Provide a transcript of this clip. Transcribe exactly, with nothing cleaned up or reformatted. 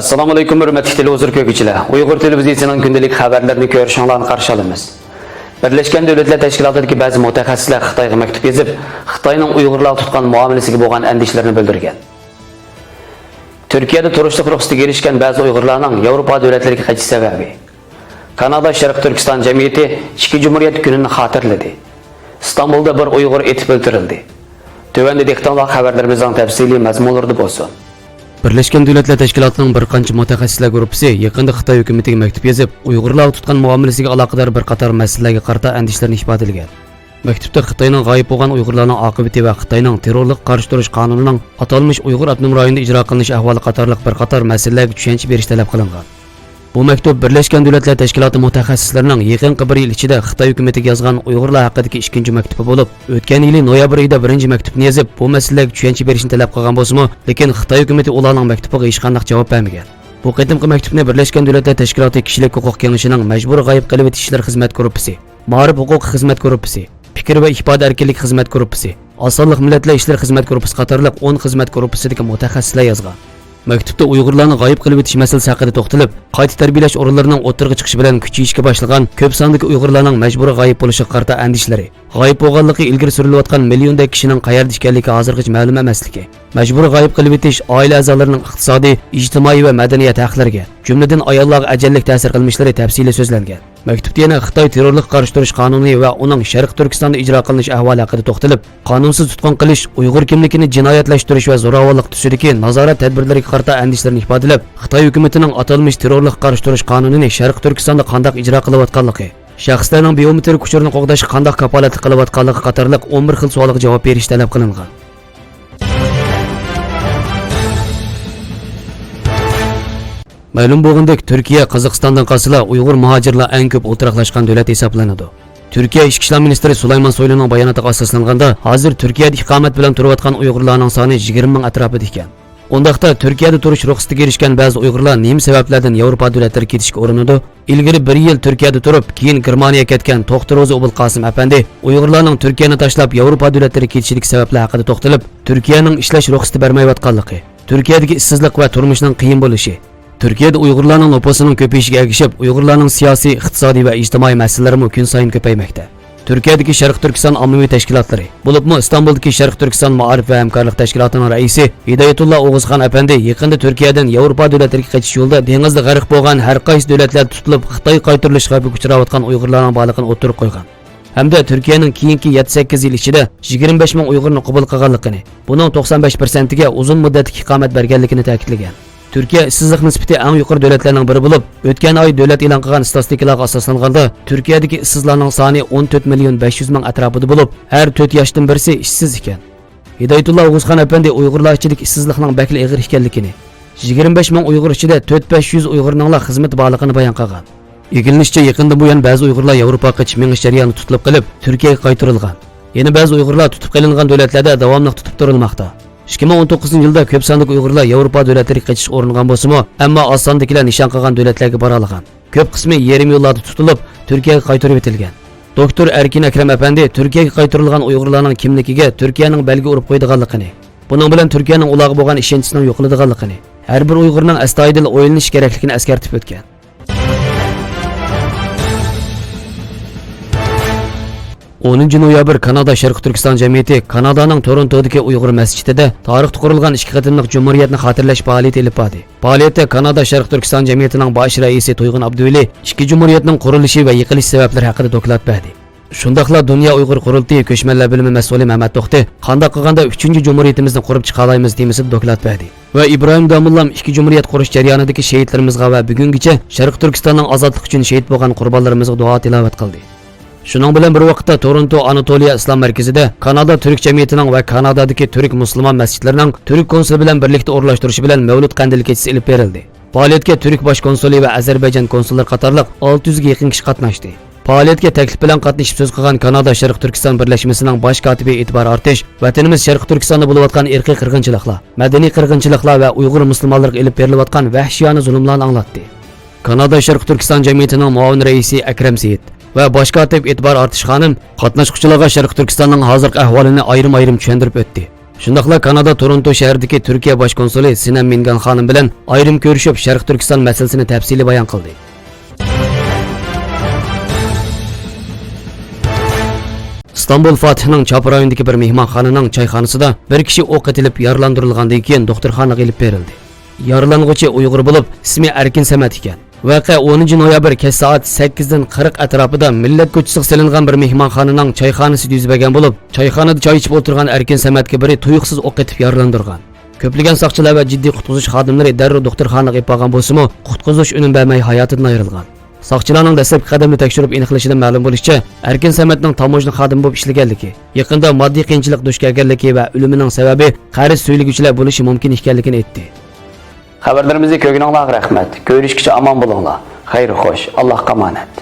ئەسسالامۇئەلەيكۇم، ھۆرمەتلىك تېلېۋىزور كۆرگۈچىلەر. ئۇيغۇر تېلېۋىزىيىسىنىڭ كۈندىلىك خەۋەرلىرىنى كۆرۈشۈڭلارنى قارشى ئالىمىز. بىرلەشكەن دۆلەتلەر تەشكىلاتىدىكى بەزى مۇتەخەسسىسلەر خىتايغا مەكتۇپ يېزىپ، خىتاينىڭ ئۇيغۇرلارغا تۇتقان مۇئامىلىسىگە بولغان ئەندىشىلىرىنى بىلدۈرگەن. تۈركىيەدە تۇرۇشلۇق رۇخسىتىگە ئېرىشكەن بەزى ئۇيغۇرلارنىڭ ياۋروپا دۆلەتلىرىگە قېچىش سەۋەبى. كانادا شەرقىي تۈركىستان جەمئىيىتى ئىككى جۇمھۇرىيەت كۈنىنى خاتىرىلىدى. ئىستانبۇلدا بىر ئۇيغۇر ئېتىپ ئۆلتۈرۈلدى. تۆۋەندە دىققىتىڭلار خەۋەرلىرىمىزنىڭ تەپسىلىي مەزمۇنلىرىدا بولسۇن. بىرلەشكەن دۆلەتلەر تەشكىلاتىنىڭ بىر قانچە مۇتەخەسسىسلەر گۇرۇپپىسى يېقىندا خىتاي ھۆكۈمىتىگە مەكتۇپ يېزىپ، ئۇيغۇرلارغا تۇتقان مۇئامىلىسىگە ئالاقىدار بىر قاتار مەسىلىلەرگە قارىتا ئەندىشىلىرىنى ئىپادىلىگەن. مەكتۇپتا خىتاينىڭ غايىب بولغان ئۇيغۇرلارنىڭ ئاقىۋىتى ۋە خىتاينىڭ تېررورلۇققا قارشى تۇرۇش قانۇنىنىڭ ئاتالمىش ئۇيغۇر ئاپتونوم رايونىدا ئىجرا قىلىنىش ئەھۋالى قاتارلىق بىر قاتار مەسىلىلەرگە چۈشەنچە بېرىش تەلەپ قىلىنغان. بۇ مەكتۇپ بىرلەشكەن دۆلەتلەر تەشكىلاتى مۇتەخەسسىسلىرىنىڭ يېقىنقى بىر يىل ئىچىدە خىتاي ھۆكۈمىتىگە يازغان ئۇيغۇرلار ھەققىدىكى ئىككىنچى مەكتۇپى بولۇپ، ئۆتكەن يىلى نويابىر ئايىدا بىرىنچى مەكتۇپنى يېزىپ، بۇ مەسىلىلەرگە چۈشەنچە بېرىشنى تەلەپ قىلغان بولسىمۇ، لېكىن خىتاي ھۆكۈمىتى ئۇلارنىڭ مەكتۇپىغا ھېچقانداق جاۋاب بەرمىگەن. بۇ قېتىمقى مەكتۇپنى بىرلەشكەن دۆلەتلەر تەشكىلاتى كىشىلىك ھوقۇق كېڭىشىنىڭ مەجبۇرىي غايىب قىلىۋېتىش ئىشلىرى خىزمەت گۇرۇپپىسى، مائارىپ ھوقۇقى خىزمەت گۇرۇپپىسى، پىكىر ۋە ئىپادە ئەركىنلىكى خىزمەت گۇرۇپپىسى، ئاز سانلىق مىللەتلەر ئىشلىرى خىزمەت گۇرۇپپىسى قاتارلىق ئون خىزمەت گۇرۇپپىسىدىكى مۇتەخەسسىسلەر يازغان. مەكتۇپتا ئۇيغۇرلارنى غايىب قىلىۋېتىش مەسىلىسى ھەققىدە توختىلىپ، قايتا تەربىيەلەش ئورۇنلىرىنىڭ ئوتتۇرىغا چىقىشى بىلەن كۈچىيىشكە باشلىغان كۆپ ساندىكى ئۇيغۇرلارنىڭ مەجبۇرىي غايىب بولۇشىغا قارىتا ئەندىشىلىرى، غايىب بولغانلىقى ئىلگىرى سۈرۈلۈۋاتقان مىليوندەك كىشىنىڭ قەيەردە ئىكەنلىكى ھازىرغىچە مەلۇم ئەمەسلىكى، مەجبۇرىي غايىب قىلىۋېتىش ئائىلە ئەزالىرىنىڭ ئىقتىسادىي، ئىجتىمائىي ۋە مەدەنىيەت ھەقلىرىگە، جۈملىدىن ئاياللارغا ئەجەللىك تەسىر قىلمىشلىرى تەپسىلىي سۆزلەنگەن. مەكتۇپتا يەنە خىتاي تېررورلۇققا قارشى تۇرۇش قانۇنى ۋە ئۇنىڭ شەرقىي تۈركىستاندا ئىجرا قىلىنىش ئەھۋالى ھەققىدە توختىلىپ، قانۇنسىز تۇتقۇن قىلىش، ئۇيغۇر كىملىكىنى جىنايەتلەشتۈرۈش ۋە زوراۋانلىق تۈسىدىكى نازارەت تەدبىرلىرىگە قارىتا ئەندىشىلىرىنى ئىپادىلەپ، خىتاي ھۆكۈمىتىنىڭ ئاتالمىش تېررورلۇققا قارشى تۇرۇش قانۇنىنى شەرقىي تۈركىستاندا قانداق ئىجرا قىلىۋاتقانلىقى، شەخسلەرنىڭ بىيومېترىك ئۇچۇرىنى قوغداشقا قانداق كاپالەتلىك قىلىۋاتقانلىقى قاتارلىق ئون بىر خىل سوئالغا جاۋاب بېرىش تەلەپ قىلىنغان. مەلۇم بولغىنىدەك، تۈركىيە قازاقىستاندىن قالسىلا ئۇيغۇر مۇھاجىرلار ئەڭ كۆپ ئولتۇراقلاشقان دۆلەت ھېسابلىنىدۇ. تۈركىيە ئىچكى ئىشلار مىنىستىرى سۇلايمان سويلۇنىڭ باياناتىغا ئاساسلانغاندا، ھازىر تۈركىيەدە ئىقامەت بىلەن تۇرۇۋاتقان ئۇيغۇرلارنىڭ سانى يىگىرمە مىڭ ئەتراپىدا ئىكەن. ئۇنداقتا، تۈركىيەدە تۇرۇش رۇخسىتىگە ئېرىشكەن بەزى ئۇيغۇرلار نېمە سەۋەبلەردىن ياۋروپا دۆلەتلىرىگە كېتىشكە ئۇرۇنىدۇ؟ ئىلگىرى بىر يىل تۈركىيەدە تۇرۇپ، كېيىن گېرمانىيەگە كەتكەن توختى روزى ئوبۇلقاسىم ئەپەندى ئۇيغۇرلارنىڭ تۈركىيەنى تاشلاپ ياۋروپا دۆلەتلىرىگە كېتىشىدىكى سەۋەبلەر ھەققىدە توختىلىپ، تۈركىيەنىڭ ئىشلەش رۇخسىتى بەرمەيۋاتقانلىقى، تۈركىيەدىكى ئىشسىزلىق ۋە تۇرمۇشنىڭ قىيىن بولۇشى، تۈركىيەدە ئۇيغۇرلارنىڭ نوپۇسىنىڭ كۆپىيىشىگە ئەگىشىپ، ئۇيغۇرلارنىڭ سىياسىي، ئىقتىسادىي ۋە ئىجتىمائىي مەسىلىلىرىمۇ كۈنسايىن كۆپەيمەكتە. تۈركىيەدىكى شەرقىي تۈركىستان ئاممىۋى تەشكىلاتلىرى، بولۇپمۇ ئىستانبۇلدىكى شەرقىي تۈركىستان مائارىپ ۋە ھەمكارلىق تەشكىلاتىنىڭ رەئىسى ھىدايەتۇللا ئوغۇزخان ئەپەندى يېقىندا تۈركىيەدىن ياۋروپا دۆلەتلىرىگە قېچىش يولىدا دېڭىزدا غەرق بولغان ھەر قايسى دۆلەتلەردە تۇتۇلۇپ، خىتايغا قايتۇرۇلۇش خەۋپىگە ئۇچراۋاتقان ئۇيغۇرلارنىڭ بارلىقىنى ئوتتۇرىغا قويغان. ھەمدە تۈركىيەنىڭ كېيىنكى يەتتە سەككىز يىل ئىچىدە يىگىرمە بەش مىڭ ئۇيغۇرنى قوبۇل قىلغانلىقىنى، بۇنىڭ توقسان بەش پىرسەنتىگە ئۇزۇن مۇددەتلىك ئىقامەت بەرگەنلىكىنى تەكىتلىگەن. تۈركىيە ئىشسىزلىق نىسبىتى ئەڭ يۇقىرى دۆلەتلەرنىڭ بىرى بولۇپ، ئۆتكەن ئاي دۆلەت ئېلان قىلغان ئىستاتىستىكىلارغا ئاساسلانغاندا، تۈركىيەدىكى ئىشسىزلارنىڭ سانى ئون تۆت مىليون بەش يۈز مىڭ ئەتراپىدا بولۇپ، ھەر تۆت ياشتىن بىرسى ئىشسىز ئىكەن. ھىدايەتۇللا ئوغۇزخان ئەپەندى ئۇيغۇرلار ئىچىدىكى ئىشسىزلىقنىڭ بەكلا ئېغىر ئىكەنلىكىنى، يىگىرمە بەش مىڭ ئۇيغۇر ئىچىدە تۆت بەش يۈز ئۇيغۇرنىڭلا خىزمىتى بارلىقىنى بايان قىلغان. ئىگىلىنىشىچە، يېقىندىن بۇيان بەزى ئۇيغۇرلار ياۋروپاغا قېچىپ مېڭىش جەريانىدا تۇتۇلۇپ قېلىپ، تۈركىيەگە قايتۇرۇلغان. يەنە بەزى ئۇيغۇرلار تۇتۇپ قېلىنغان دۆلەتلەردە داۋاملىق تۇتۇپ تۇرۇلماقتا. ئىككى مىڭ ئون توققۇزىنچى يىلدا كۆپ ساندىكى ئۇيغۇرلار ياۋروپا دۆلەتلىرىگە قېچىشقا ئۇرۇنغان بولسىمۇ، ئەمما ئاز ساندىكىلەر نىشان قىلغان دۆلەتلەرگە بارالىغان. كۆپ قىسمى يېرىم يوللاردا تۇتۇلۇپ، تۈركىيەگە قايتۇرۇۋېتىلگەن. دوكتور ئەركىن ئەكرەم ئەپەندى تۈركىيەگە قايتۇرۇلغان ئۇيغۇرلارنىڭ كىملىكىگە تۈركىيەنىڭ بەلگە ئۇرۇپ قويىدىغانلىقىنى، بۇنىڭ بىلەن تۈركىيەنىڭ ئۇلارغا بولغان ئىشەنچىسىنىڭ يوقىلىدىغانلىقىنى، ھەر بىر ئۇيغۇرنىڭ ئەستايىدىل ئويلىنىشى كېرەكلىكىنى ئەسكەرتىپ ئۆتكەن. ئونىنچى نويابىر كانادا شەرقىي تۈركىستان جەمئىيىتى كانادانىڭ تورونتودىكى ئۇيغۇر مەسچىتىدە تارىختا قۇرۇلغان ئىككى قېتىملىق جۇمھۇرىيەتنى خاتىرىلەش پائالىيىتى ئېلىپ باردى. پائالىيەتتە كانادا شەرقىي تۈركىستان جەمئىيىتىنىڭ باش رەئىسى تۇيغۇن ئابدۇۋەلى ئىككى جۇمھۇرىيەتنىڭ قۇرۇلۇشى ۋە يىقىلىش سەۋەبلىرى ھەققىدە دوكلات بەردى. شۇنداقلا دۇنيا ئۇيغۇر قۇرۇلتىيى كۆچمەنلەر بۆلۈمى مەسئۇلى مەمەت توختى قانداق قىلغاندا ئۈچىنچى جۇمھۇرىيىتىمىزنى قۇرۇپ چىقالايمىز تېمىسىدا دوكلات بەردى. ۋە ئىبراھىم داموللام ئىككى جۇمھۇرىيەت قۇرۇش جەريانىدىكى شېھىتلىرىمىزغا ۋە بۈگۈنگىچە شەرقىي تۈركىستاننىڭ ئازادلىقى ئۈچۈن شېھىت بولغان قۇربانلىرىمىزغا دۇئا تىلاۋەت قىلدى. شۇنىڭ بىلەن بىر ۋاقىتتا، تورونتو ئاناتولىيە ئىسلام مەركىزىدە كانادا تۈرك جەمئىيىتىنىڭ ۋە كانادادىكى تۈرك مۇسۇلمان مەسچىتلىرىنىڭ تۈرك كونسۇلى بىلەن بىرلىكتە ئورۇنلاشتۇرۇشى بىلەن مەۋلۇت قەندىلى كېچىسى ئېلىپ بېرىلدى. پائالىيەتكە تۈرك باش كونسۇلى ۋە ئەزەربەيجان كونسۇللىرى قاتارلىق ئالتە يۈزگە يېقىن كىشى قاتناشتى. پائالىيەتكە تەكلىپ بىلەن قاتنىشىپ سۆز قىلغان كانادا شەرقىي تۈركىستان بىرلەشمىسىنىڭ باش كاتىپى ئېتىبار ئارتىش ۋەتىنىمىز شەرقىي تۈركىستاندا بولۇۋاتقان ئىرقىي قىرغىنچىلىقلار، مەدەنىي قىرغىنچىلىقلار ۋە ئۇيغۇر مۇسۇلمانلىرىغا ئېلىپ بېرىلىۋاتقان ۋەھشىيانە زۇلۇملارنى ئاڭلاتتى. كانادا شەرقىي تۈركىستان جەمئىيىتىنىڭ مۇئاۋىن رەئىسى ئەكرەم سېيىت ۋە باش كاتىپ ئېتىبار ئارتىش خانىم قاتناشقۇچىلارغا شەرقىي تۈركىستاننىڭ ھازىرقى ئەھۋالىنى ئايرىم-ئايرىم چۈشەندۈرۈپ ئۆتتى. شۇنداقلا كانادا تورونتو شەھىرىدىكى تۈركىيە باش كونسۇلى سىنەم مىنگان خانىم بىلەن ئايرىم كۆرۈشۈپ، شەرقىي تۈركىستان مەسىلىسىنى تەپسىلىي بايان قىلدى. ئىستانبۇل فاتىھنىڭ چاپا رايونىدىكى بىر مېھمانخانىنىڭ چايخانىسىدا بىر كىشى ئوق ئېتىلىپ يارىلاندۇرۇلغاندىن كېيىن دوختۇرخانىغا ئېلىپ بېرىلدى. يارىلانغۇچى ئۇيغۇر بولۇپ، ئىسمى ئەركىن سەمەت ئىكەن. ۋەقە ئونىنچى نويابىر كەچ سائەت سەككىزدىن قىرىق ئەتراپىدا مىللەت كوچىسىغا سېلىنغان بىر مېھمانخانىنىڭ چايخانىسىدا يۈز بەرگەن بولۇپ، چايخانىدا چاي ئىچىپ ئولتۇرغان ئەركىن سەمەتكە بىرى تۇيۇقسىز ئوق ئېتىپ يارىلاندۇرغان. كۆپلىگەن ساقچىلار ۋە جىددىي قۇتقۇزۇش خادىملىرى دەررۇ دوختۇرخانىغا ئېلىپ بارغان بولسىمۇ، قۇتقۇزۇش ئۈنۈم بەرمەي ھاياتىدىن ئايرىلغان. ساقچىلارنىڭ دەسلەپكى قەدەمدە تەكشۈرۈپ ئېنىقلىشىدىن مەلۇم بولۇشىچە، ئەركىن سەمەتنىڭ تاموژنا خادىمى بولۇپ ئىشلىگەنلىكى، يېقىندا ماددىي قىيىنچىلىق دۇچ كەلگەنلىكى ۋە ئۆلۈمىنىڭ سەۋەبى قەرز سۈيلىگۈچىلەر بولۇشى مۇمكىن ئىكەنلىكىنى ئېيتتى. خەۋەرلىرىمىزنى كۆرگىنىڭلارغا رەھمەت. كۆرۈشكىچە ئامان بولۇڭلار. خەير خوش. ئاللاھقا ئامانەت.